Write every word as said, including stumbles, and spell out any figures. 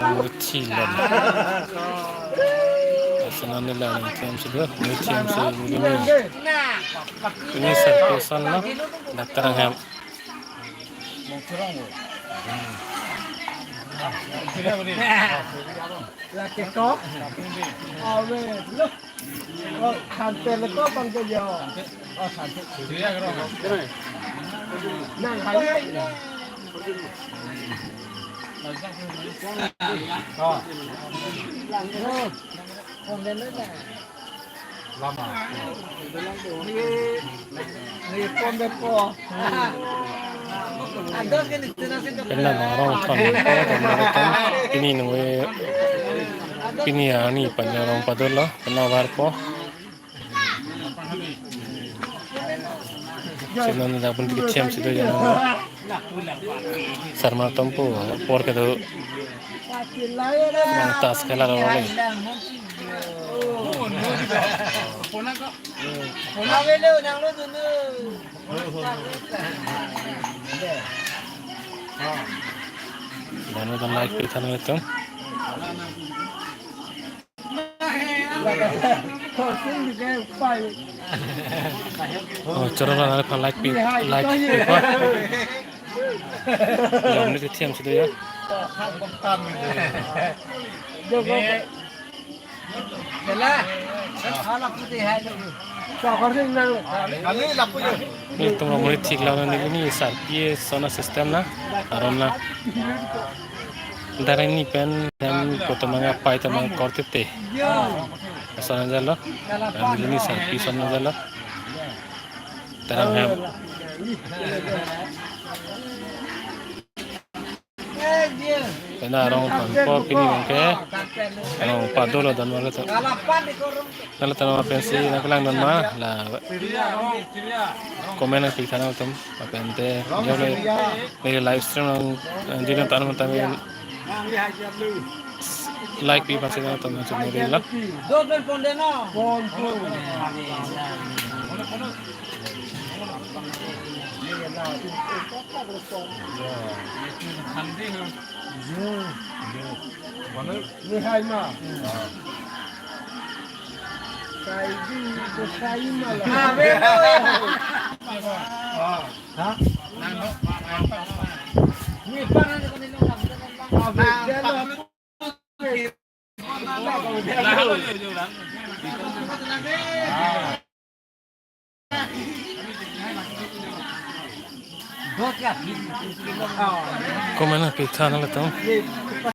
Muthi lon. Asan ani la ni T M C do, ni T M C ni ni. Ini sir person lo, doctor ang hem. Lake ko? Ave, lo. Oh, santai le ko bang ke yo. Oh, santai. Nang balik. Oh. Lama. Ni, ni pon de po. Ados ke ni tena sih. Penang arong thon po, penang thon. Pini nunggu, pini arni panjang arong padolo, penang var po. Sinon dak pun T M C do jana. Sarma tompo apor kedo. Nang tas khela lo le. Dan dan like pi than nangtum. Oh, choro la la like pi, like pi pa. Ya, ini T M C do ya. Ini tum rong muni thik la ni, ini sarpi sound system na, aron na. Dari ni pen hem koto manga pai to mang korte te. Sound jalo. Hem ini sarpi sound jalo. Terang hem. Ena arong thon po pini bangke. Arong padolo dan wala to. Nala tano pensi nangkelang dan ma la comment nangpi than nangtum. Apente jole neli live stream nang, nang jilan tan nangtum like pi pasi nangtum nang channel la. Ni hai ma. Sai di, ko sai ma la. Ah, bela. Ah. Ha? Ni pa na ko ni lo. Ah, bela. Comment nangpi than nangtum.